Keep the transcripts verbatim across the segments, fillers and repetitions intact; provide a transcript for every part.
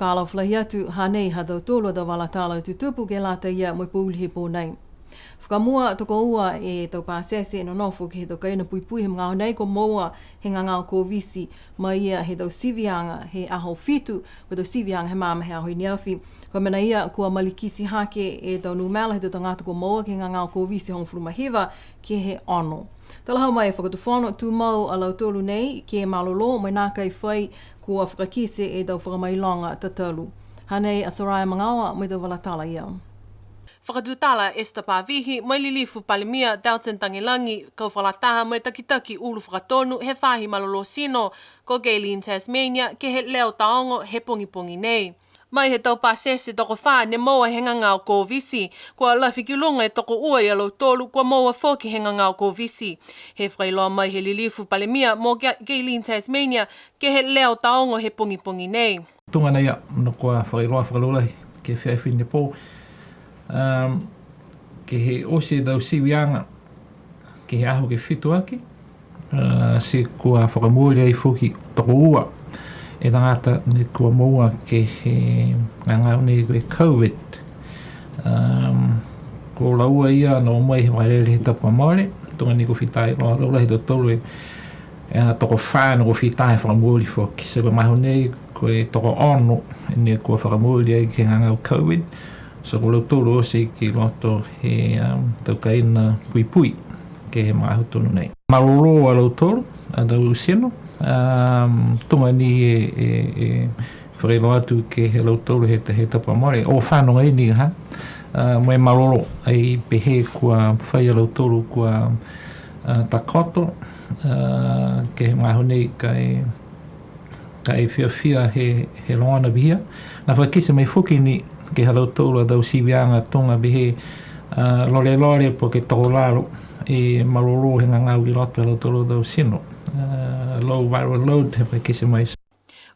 Fakaalofa lahi atu, hanei ha tautolu a tau vala tala tutupu ke lata ia mo e pouli he pō nei. Fakamua, tokoua e tau pasese nonofo ke he tau kaina puipui he magaaho nei kua moua he gagao Koviti, mai ia he tau siviaga he aho fitu, mo e tau siviaga he magaaho he aho i ne afi. Ko e mena ia kua malikiti hake e tau numela he tau tagata kua moua ke he gagao Koviti hogofulu ma hiva ke he ono. Talahau mai e Fakatufono, tumau a lautolu nei ke malolō mo e nākai fai kua fakakite e tau fakamailoga tatalu. Hanei a Soraya Magaoa mo e tau vala tala ia. Fakatutala Esther Pavihi mo e Lilifu Palemia Dalton Tagelagi, kau fakalataha mo e takitaki ulu fakatonu he faahi malolō tino, ko Gaylene Tasmania, ke he leo taogo he pogipogi nei. Mai he tau pasese tokofā ne moua he gagao Koviti, kua lafi ki luga e tokoua ia lautolu kua moua foki he gagao Koviti. He fakailoa mai he Lilifu Palemia mo Ga-, Gaylene Tasmania, ke he leo taogo he pogipogi nei. Tuga nei a, ne kua fakailoa fakalaulahi ke he afiafi ne pō. Um, ke he oti e tau siviaga, ke he aho ke fitu aki, a, ti kua fakamooli ai foki tokoua e tagata ne kua moua ke he gagao nei ko e COVID. Um, ko laua ia ne o mai he vakalele he tapu kua mole, tuga ni kua fita iloa laulahi e tautolu e, e tokofā ne kua fita he fakamooli foki. Ti ko e magaaho nei ko e tokoono ne kua fakamooli ai ke he gagao COVID. Ti ko lautolu oti ki loto he, um, tau kaina puipui ke he magaaho tonu nei. Malolō a lautolu a tau tino, um, tuga ni e, e, e fakailoa atu ke he lautolu he, he tapu kua mole, o fano agaia ni ha, uh, mo e malolō, ai pehē kua fai a lautolu kua, uh, takoto, uh, ke he magaaho nei ka e ka e fiafia he, he logona pihia. Ne fakakite mai foki ni ke he ha lautolu a tau siviaga tuga pehē, a, lolelole po ke tokolalo e malolō he gagao ki loto he ha lautolu a tau tino. A, low viral load he fakakite mai.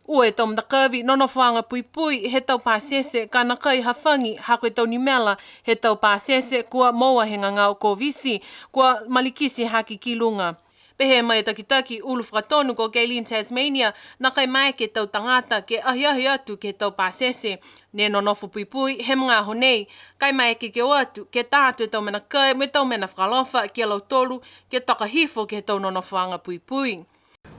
Ua e tau matakavi nonofoaga puipui he tau pasese ka nākai hafagi ha ko e tau numela he tau pasese kua moua he gagao Koviti, kua malikiti hake ki luga. Pehē mai e takitaki ulu fakatonu ko Gaylene Tasmania, nākai maeke e tau tagata ke ahiahi atu ke he tau pasese ne nonofo puipui he magaaho nei, ka e maeke ke o atu ke ta atu e tau mena kai mo e tau mena fakaalofa ki a lautolu ke toka hifo ke he tau nonofoaga puipui.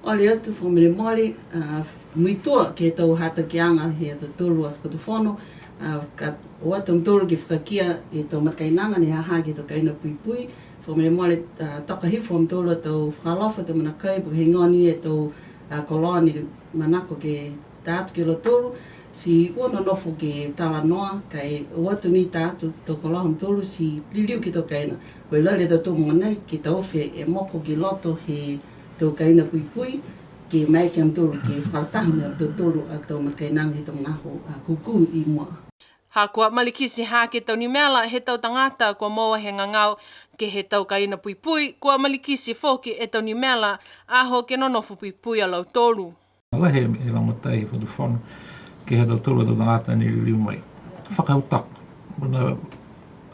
Ole atu fakamolemole, a, muitua ke he tau hatakiaga he ha tautolu a Fakatufono, a, ka o atu a mutolu ke fakakia e tau matakainaga ne ha ha ke he tau kaina puipui, fakamolemole, a, toka hifo a mutolu a tau fakaalofa, tau mena kai, po ke heigoa ni e tau, a, koloa ne manako ke ta atu ki a lautolu, ti ua nonofo ke talanoa, ka e o atu ni ta atu tau koloa ha mutolu ti liliu ke he tau kaina. Ko e lali a tautolu mogonei ke taofi e moko ki loto he tau kaina puipui, ke maeke a mutolu ke fakalataha mo e ha tautolu a tau matakainaga he tau magaaho, a, kūkū i mua. Ha kua malikiti hake e tau numela he tau tagata kua moua he gagao ke he tau kaina puipui, kua malikiti foki e tau numela aho ke nonofo puipui a lautolu. Lahi e, e lagomatai he Fakatufono ke he ha tautolu a tau tagata ne liliu mai. Fakahautoka. Mena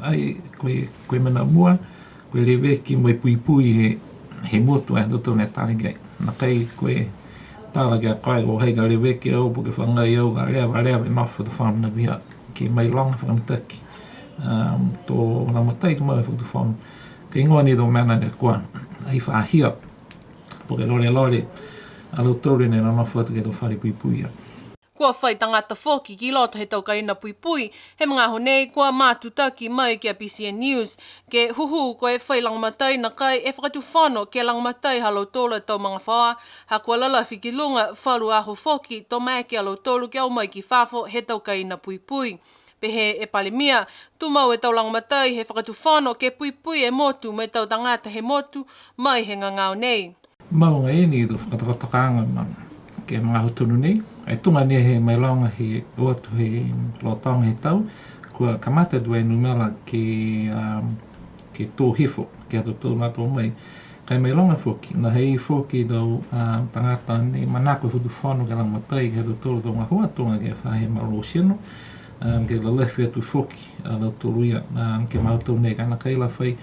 ai, ko e, ko e mena mua, ko e leveki mo e puipui he, he motu ha tautolu ne tala ki ai. Nākai ko e tala ki a koe, ko hai ka leveki au, po ke fagai au, ka leva, leva e nofo e tau fānau pihia. Ke mailoga fakamitaki. Um, to lagomatai ka mau he Fakatufono. Ke igoa ni e tau mena ne kua ai fahia. Po ke lolelole a lautolu ne nonofo atu ke he tau fale puipui ia. Kua fai tagata foki ki loto he tau kaina puipui he magaaho nei kua matutaki mai ki a B C N News. Ke hūhū ko e fai lagomatai nākai e Fakatufono ke lagomatai ha lautolu a tau magafaoa, ha kua lalafi ki luga falu aho foki to maeke a lautolu ke o mai ki fafo he tau kaina puipui. Pehē e Palemia, tumau e tau lagomatai he Fakatufono ke puipui e motu mo e tau tagata he motu mai he gagao nei. Mau agaia ni e tau fakatokatokaaga ma, ke he magaaho tonu nei, e tuga ni he mailoga he o atu he lotoga he tau, kua kamata tuai e numela ke, um, ke tō hifo, ke he ha tautolu ne tō mai. Ka e mailoga foki, ne ha i ai foki e tau, a, tagata ne manako e Fakatufono ke lagomatai ke he ha tautolu a tau gahua tuga ke he faahi malolō tino, a, ke lalafi atu foki a lautolu ia, a, ke he magaaho nei ka nākai la fai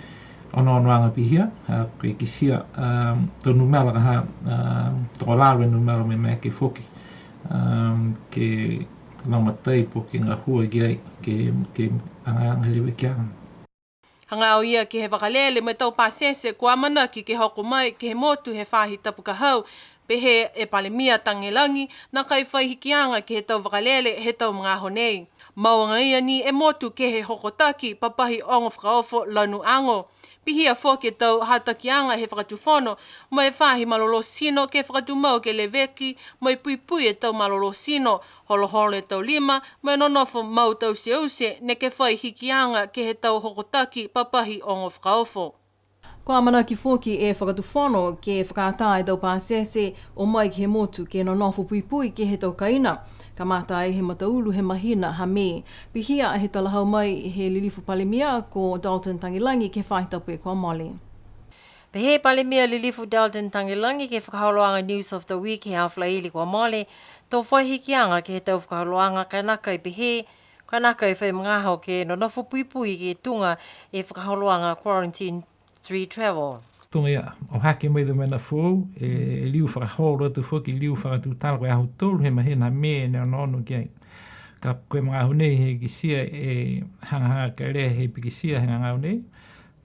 onoonoaga pihia, a, ko e kitia, a, tau numela ka ha, a, tokolalo e numela mo e maeke foki, a, ke Lagomatai po ke gahua ki ai, ke, ke agaaga he levekiaga. Hagaao ia ke he vakalele mo e tau pasese kua amanaki ke hoko mai ke he motu he faahi tapu ka hau, pehē e Palemia Tagelagi, nākai fai hikiaga ke he tau vakalele he tau magaaho nei. Mau agaia ni e motu ke he hokotaki papahi ogo fakaofo lanu ago. Pihia foki e tau hatakiaga he fakatufono mo e faahi malolō tino ke fakatumau ke leveki mo e puipui e tau malolō tino, holoholo e tau lima, mo e nonofo mau tauteute, neke fai hikiaga ke he tau hokotaki papahi ogo fakaofo. Kua amanaki foki e fakatufono ke fakaatā e tau pasese o mai ke he motu ke nonofo puipui ke he tau kaina. Kamata ai he mataulu he mahina ha Me. Pihia he talahau mai he lilifu Palemia ko Dalton Tagelagi ke he faahi tapu kua mole. Pehē Palemia lilifu Dalton Tagelagi ke he fakaholoaga News of the Week he aho Falaile kua mole, to fai hikiaga ke he tau fakaholoaga ka e nākai pehē, ka e nākai fai magaaho ke nonofo puipui ke tuga e fakaholoaga quarantine three travel. Tuga ia, o hake mai e mena foou, e liu fakaholo atu foki, liu fakatutala, ko e aho tolu he mahina Me ne onoono ki ai. Ka ko e magaaho nei he kitia e hagahaga kelea he pikitia he gagao nei.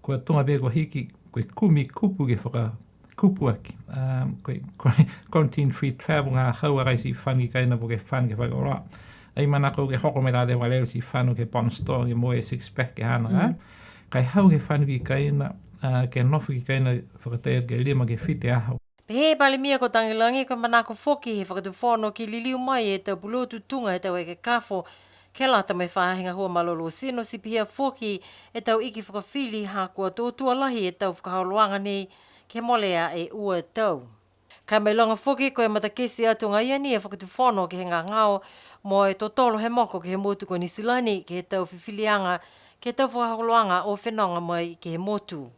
Kua tuga pē kua hiki, ko e kumi kupu ke fakakupu aki. Um, ko e, ko e quarantine free travel, ga hau a rai ti fano ki kaina po ke fano ke fakakoloa. Ai manako ke hoko mai la te vakalele ti fano ke Bond Store, ke moua e six pack ke haana, mm, ka e hau ke fano ki kaina, a, ke nofo ki kaina fakatai ke lima ke fitu e aho. Pehē e Palemia ko Tagelagi ko e manako foki he fakatufono ke liliu mai e tau pulotu tuga e tau ekekafo, ke lata mo e faahi gahua malolō tino, ti pihia foki e tau iki fakafili ha kua tō tua lahi e tau fakaholoaga nei ke molea e ua tau. Ka e mailoga foki ko e matakite atu agaia ni e fakatufono ke he gagao mo e totolo he moko ke he motu ko Niu Silani ke he tau fifiliaga ke he tau fakaholoaga o fenoga mai ke he motu.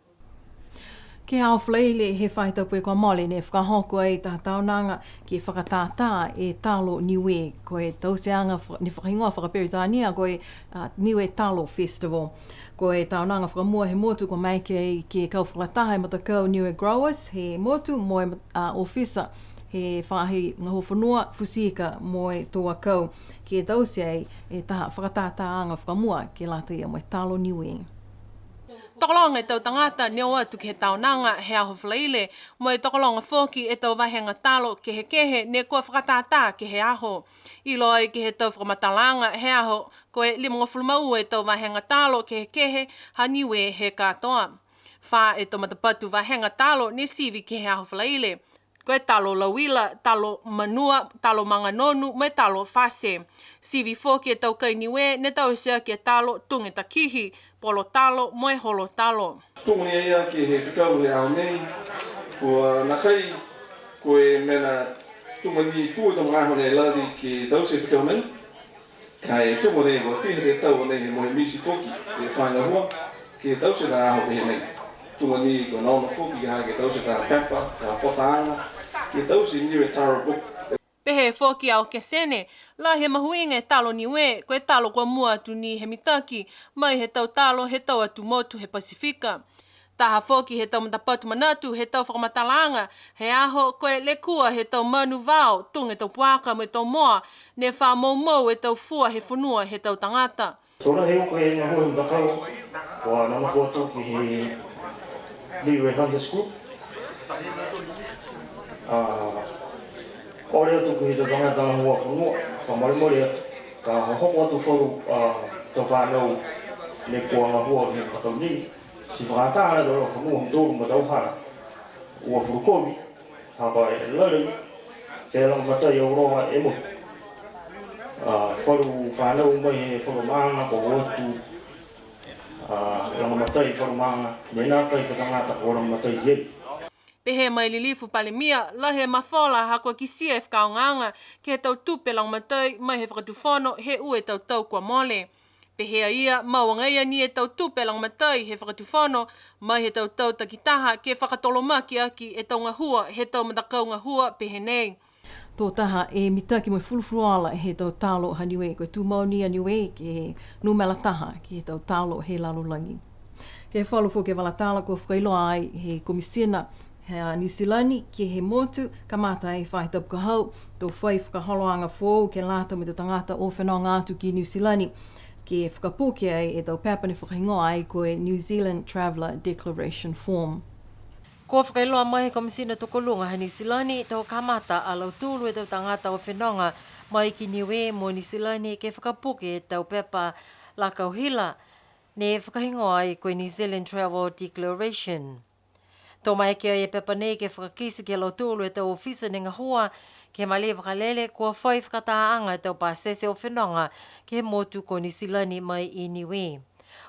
Ke he aho Falaile he faahi tapu kua mole ne fakahoko ai taha taonaga ke fakatātā e talo Niue, ko e tauteaga fa-, ne fakahigoa fakaperitania ko e, a, Niue Talo Festival. Ko e taonaga fakamua he motu kua maeke ai ke kau fakalataha e matakau Niue Growers he motu mo e, a, ofisa he faahi gahua fonua, futi ika mo e tau akau, ke taute ai e taha fakatātāaga fakamua ke lata ia mo e talo Niue. Tokologa e tau tagata ne o atu ke he taonaga he aho Falaile, mo e tokologa foki e tau vahega talo kehekehe ne kua fakatātā ke he aho. Iloa ai ke he tau fakamatalaaga he aho, ko e limagofulu ma ua e tau vahega talo kehekehe ha Niue he katoa. Fā e tau matapatu vahega talo ne sivi ke he aho Falaile. Ko e talo lauila, talo manua, talo maganonu, mo e talo fate. Sivi foki e tau kai Niue ne taute aki e talo tuga e takihi, polo talo, mo e holo talo. Tuga ni a ia ke he fekau he aho nei, kua nākai ko e mena tuga ni kua tau magaaho ne lali ke taute e fekau nei. Ka e tuga nei, ua fiha e tau nei he mohe miti foki e faahi gahua ke taute taha aho pehē nei. Tuga ni kua onoono foki ha ke taute taha pepa, taha potaaga, ke taute Niue Taro Book. Pehē foki a Okesene, lahi e mahuiga e talo Niue, ko e talo kua mua atu ni he mitaki mai he tau talo he tau atu motu he Pasifika. Taha foki he tau matapatu manatu he tau fakamatalaaga he aho, ko e lekua he tau manu vao, tuga e tau puaka mo e tau moa, ne fa moumou e tau fua he fonua he tau tagata. To lahi e uka e gahua he matakau, kua nonofo atu ke he Niue Hunters Group. A, ole atu ke he tau tagata gahua fonua, fakamolemole atu, ka hohoko atu falu, a, tau fanau ne kua gahua ke he matakau nei. Ti fakaatā e tau lau fonua ha tautolu mo e tau hala, ua fulu kovi, ha ko e lali, ke lagomatai auloa e motu. A, falu fanau mai he falu maaga kua o atu, a, lagomatai falu maaga, ne nākai fa tagata kua lagomatai ai. Pehē mai e Lilifu Palemia, lahi e mafola ha kua kitia e fakaaogaaga ke he tau tupe lagomatai mai he Fakatufono he ua e tau tau kua mole. Pehē a ia, mau agaia ni e tau tupe lagomatai he Fakatufono mai he tau tau takitaha ke fakatolomaki aki e tau gahua he tau matakau gahua pehē nei. Tō taha e mitaki mo e fulufuluola he tau talo ha Niue, ko e tumau ni a Niue ke he numela taha ke he tau talo he lalolagi. Ke he falu foki e vala tala kua fakailoa ai he Komisina ha Niu Silani ke he motu, kamata he faahi tapu ka hau, to fai fakaholoaga foou ke lata mo e tau tagata o fenoga atu ki Niu Silani, ke fakapuke ai e tau pepa ne fakahigoa ai ko e New Zealand Traveller Declaration Form. Kua fakailoa mai he Komisina Tokoluga ha Niu Silani, to kamata a lautolu e tau tagata o fenoga mai ki Niue mo Niu Silani ke fakapuke e tau pepa lakau hila, ne fakahigoa ai ko e New Zealand Travel Declaration. To maeke ai e pepa nei ke fakakite ke he lautolu e tau ofisa ne gahua ke he malē vakalele kua fai fakataaga e tau pasese o fenoga ke he motu ko Niu Silani mai i Niue.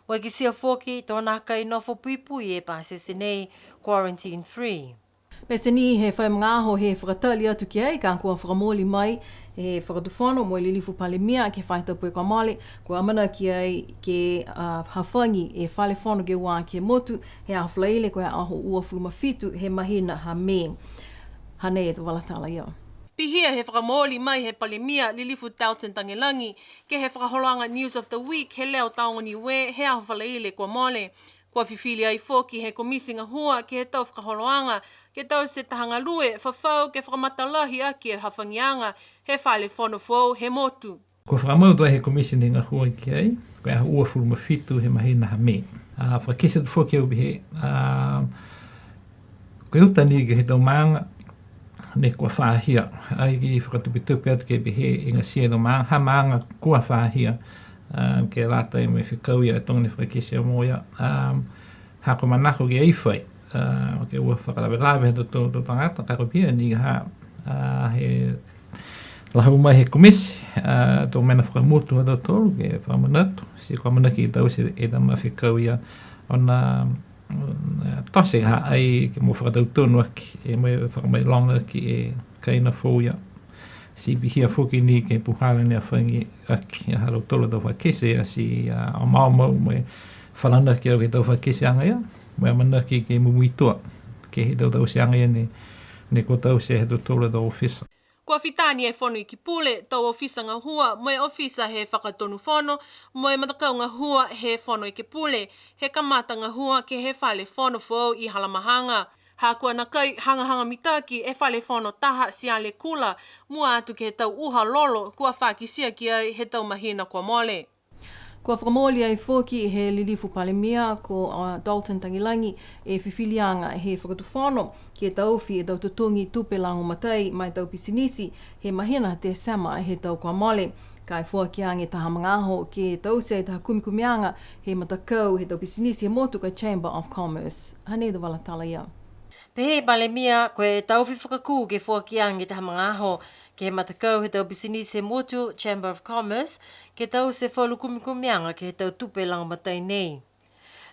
Mo e kitia foki to nākai nofo puipui e pasese nei quarantine free. Pete ni he fai magaaho he fakatali atu ki ai, ka kua fakamooli mai he Fakatufono mo e Lilifu Palemia ke he faahi tapu kua mole, kua amanaki ai ke, a, hafagi e Fale Fono ke ua ke he motu, he aho Falaile ko e aho uafulu ma fitu he mahina ha Me. Hanei e tau vala tala ia. Pihia he fakamooli mai he Palemia Lilifu Dalton Tagelagi, ke he fakaholoaga News of the Week he Leo Taoga Niue he aho Falaile kua mole. Kua fifili ai foki he Komiti Gahua ke he tau fakaholoaga, ke taute taha galue fafau ke fakamatalahi aki e hafagiaga he Fale Fono foou he motu. Kua fakamau atu ai he Komiti ne gahua ki ai, ko e aho uafulu ma fitu he mahina ha Me. A, fakakite atu foki au pehē, a, ko e uta ni ke he tau maaga ne kua fahia, ai ke fakatupetupe atu ke pehē e igatia e tau maaga, ha maaga kua fahia, a, ke lata mo e fekau ia e toga ne fakakite mo ia, a, ha kua manako ke ai fai, a, ke ua fakalavelave he tau, tau, tau tagata, ka ko e pihia ni ha, a, he lahu mai he Komiti, a, tau mena fakamotu ha tautolu, ke fakamanatu, ti kua amanaki ke taute e tama fekau ia, ona, mm, tote ha ai ke mo fakatautonu aki, e mo fakamailoga aki e kaina foou ia. Ti pihia foki ni ke he puhala ne hafagi aki ha lautolu a tau fakakite, a, ti, a, omaoma mo e falanaki au ke he tau fakakiteaga ia, mo e amanaki ke mumuitua ke he tau tauteaga ia ne, ne kua taute he ha tautolu a tau ofisa. Kua fita ni e Fono Ekepule, tau ofisa gahua, mo e ofisa he Fakatonu Fono, mo e matakau gahua he Fono Ekepule, he kamata gahua ke he Fale Fono foou i Halamahaga. Ha kua nākai hagahaga mitaki e Fale Fono taha ti Alekula, mua atu ke he tau uha lolo kua fa kitia ki ai he tau mahina kua mole. Kua fakamooli ai foki he Lilifu Palemia ko, a, Dalton Tagelagi e fifiliaga he Fakatufono ke taofi e tau totogi tupe lagomatai ma e tau pisinisi he mahina Tesema he tau kua mole. Ka e foaki age taha magaaho ke taute e taha kumikumiaga he matakau he tau pisinisi he motu ko e Chamber of Commerce. Hanei e tau vala tala ia. Pehē e Palemia, ko e taofi fakakū ke foaki age taha magaaho ke he matakau he tau pisinisi he motu, Chamber of Commerce, ke taute falu kumikumiaga ke he tau tupe lagomatai nei.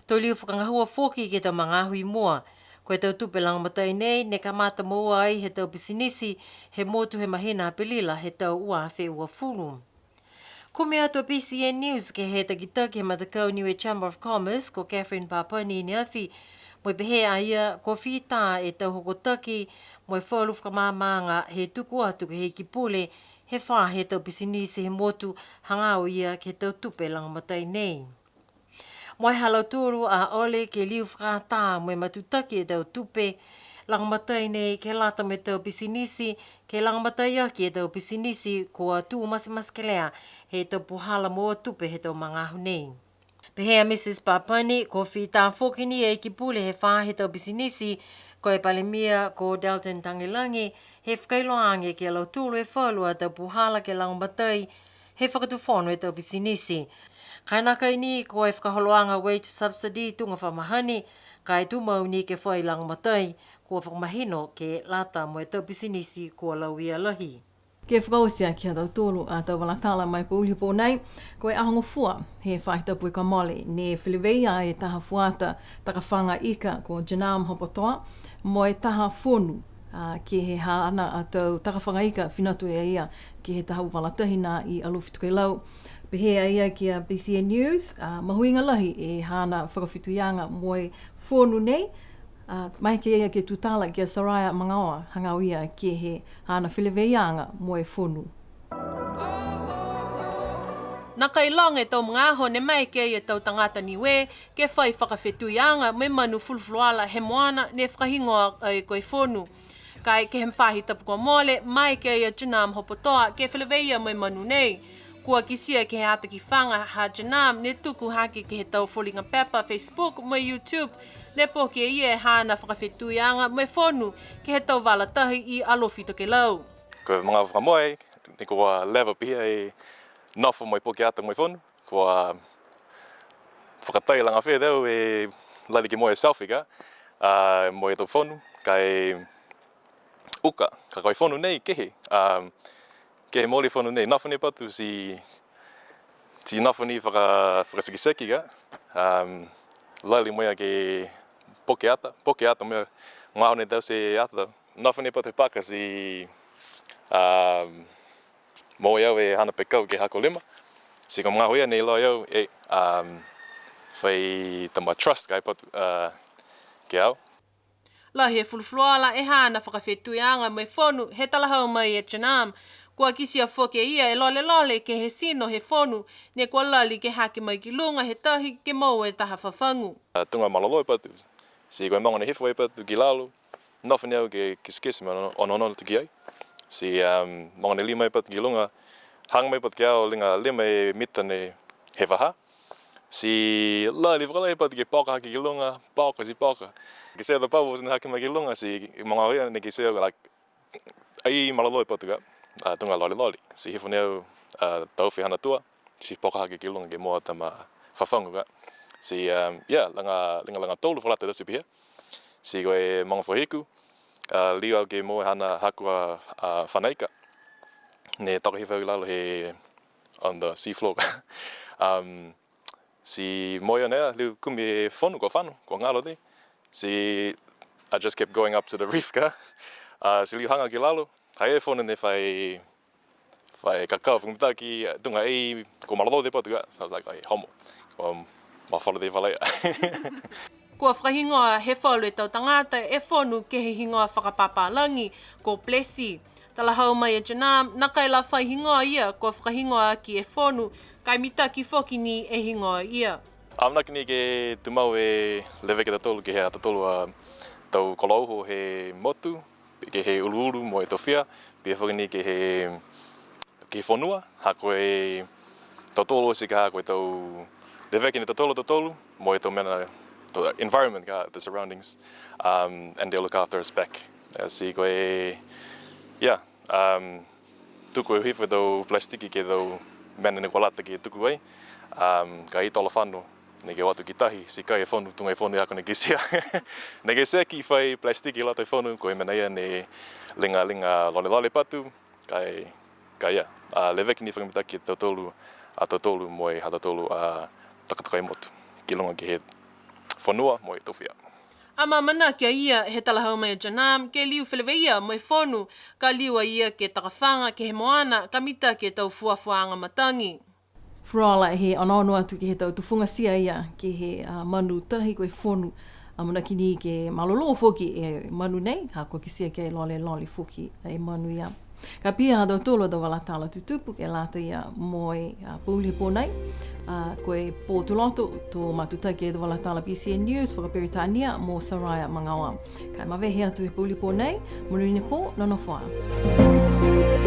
To liu fakagahua foki ke he tau magaaho i mua. Ko e tau tupe lagomatai nei, ne kamata moua ai he tau pisinisi he motu he mahina Apelila he tau ua afe uafulu. Kumi atu a B C N News ke he takitaki he matakau Niue Chamber of Commerce, ko Catherine Papani i ne afi, mo e pehē a ia, kua fita e tau hokotaki, mo e falu fakamaamaaga he tuku atu ke he Iki Pule, he fā he tau pisinisi he motu, hagaao ia ke he tau tupe lagomatai nei. Mo e ha lautolu a ole ke liu fakaatā mo e matutaki e tau tupe lagomatai nei ke lata mo e tau pisinisi, ke lagomatai aki e tau pisinisi kua tū matematekelea he tau puhala moua tupe he tau magaaho nei. Pehē a Mrs Papani, kua fita foki ni e Iki Pule he fā he tau pisinisi, ko e Palemia ko Dalton Tagelagi, he fakailoa age ki a lautolu e falu a tau puhala ke lagomatai he Fakatufono e tau pisinisi. Ka e nākai ni ko e fakaholoaga wage subsidy tuga fa mahani, ka e tumau ni ke fai lagomatai, kua fakamahino ke lata mo e tau pisinisi kua lauia lahi. Ke fakaoti aki ha tautolu a tau vala tala ma e pouli he pō nei, ko e Aho Gofua he faahi tapu kua mole, ne feleveia e taha fuata takafaga ika ko Janam Hopotoa, mo e taha fonu, a, ke he haana a tau takafaga ika fina atu e ia ke he tau vala tahi nā i Alofi Tokelau. Pehē a ia ki a B C N News, a, mahuiga lahi e haana fakafetuiaga mo e fonu nei, a, maeke ia ke tutala ki a Soraya Magaoa, hagaao ia ke he haana feleveiaga mo e fonu. Nākai loga e tau magaaho ne maeke e tau tagata Niue ke fai fakafetuiaga mo e manu fulufuluola he moana ne fakahigoa ai ko e fonu. Ka e ke he faahi tapu kua mole, maeke a Janam Hopotoa ke feleveia mo e manu nei. Kua kitia ke he ata kifaga ha Janam ne tuku hake ke he tau foliga pepa, Facebook mo e YouTube, ne poki e ia e haana fakafetuiaga mo e fonu ke he tau vala tahi i Alofi Tokelau. Ko e magaaho fakamua, ne kua leva pihia e nofo mo e poke ata mo e fonu. Kua fakatai laga fē au e lali ke moua e selfie ka, a, mo e tau fonu, ka e uka, ka ko e fonu nei kehe, a, kehe mooli e fonu nei, nofo ni patu ti, ti nofo ni faka-, fakasekiseki ka, a, lali mo ia ke poke ata, poke ata mo ia, magaaho ne taute ata, nofo ni patu he paka ti, a, moua e au e haana pekau ke he haaku lima. Ti ko e magaaho ia ne iloa e au, e, um, fai tama trust ka e patu, uh, ke he au. Lahi e fulufuluola e haana fakafetuiaga mo e fonu he talahau mai e Janam. Kua kitia foki e ia e lolelole ke he tino he fonu, ne kua lali ke hake mai ki luga he tahi ke moua e taha fafagu. A, tuga malolō e patu. Ti ko e mogo ne hifo ai patu ki lalo, nofo ni au ke kitekite mo e onoono atu ki ai. Ti, um, mogo ne lima ai patu ki luga, haga mai patu ki au liga lima e mita ne he vahā. Ti lali fakalahi patu ke poka hake ki luga, poka ti poka. Kitia e tau bubbles ne hake mai ki luga, ti mogo ia ne kitia, like, ai malolō e patu ka, a, tuga lolelole. Ti hifo ni au, a, taofi haana tua, ti poka hake ki luga ke moua tama fafagu ka. Ti, um, yeah, laga, laga, laga tolu fakalata e taute pihia. Ti ko e mogo fakahiku, a, liu au ke moua e haana haaku a, a, fana ika. Ne toka hifo au i lalo he on the sea floor ka. Um, Ti moua e ia, liu kumi e fonu, kua fano, kua galo tei. Ti I just kept going up to the reef ka. A, ti liu haga ki lalo, ha i ai e fonu ne fai, fai kakau, fakamitaki, tuga ai, kua malolō e patu ka. So I was like, "Ai, homo." Kua mafola tei falaia. Kua fakahigoa he falu e tau tagata e fonu ke he higoa fakapapalagi, ko Blessy. Talahau mai e Janam, nākai la fai higoa ia, kua fakahigoa aki e fonu, ka e mitaki foki ni e higoa ia. Amanaki ni ke tumau e leveki a tautolu ke he ha tautolu a tau koloa uho he motu, ke he uluulu mo e tofia, pihia foki ni ke he, ke he fonua, ha ko e tautolu oti ka ha ko e tau leveki ni a tautolu, tautolu, mo e tau mena, tau environment ka, the surroundings, um, and they'll look after us back. Uh, ti ko e, yeah, um, tuku e hifo e tau plastic ke he tau mena ne kua lata ke tuku ai, um, ka e tolo fano, ne ke o atu ki tahi, ti kai e fonu, tuga e fonu e ako ne kitia. Ne kitia ke fai plastic i loto e fonu, ko e mena ia ne liga, liga lolelole patu, ka e, ka ia, a, leveki ni fakamitaki e tautolu, a tautolu mo e ha tautolu a takatakai motu, ki luga ke he fonua mo e tofia. Amaamanaki a ia he talahau mai a Janam, ke liu feleveia mo e fonu, ka liu a ia ke takafaga ke he moana, ka mitaki e tau fuafuaaga matagi. Fuluola he onoono atu ke he tau tufugatia ia, ke he, a, manu tahi ko e fonu. Amanaki ni ke malolō foki e manu nei, ha kua kitia ke lolelole foki e manu ia. Ka pihia ha tautolu a tau vala tala tutupu ke lata ia mo e, a, pouli he pō nei. A, ko e pō Tuloto, to matutaki e tau vala tala B C N News, fakaperitania mo Saraia Magaoa. Ka e mavehe atu he pouli pō nei, monuina e pō, nonofo ā.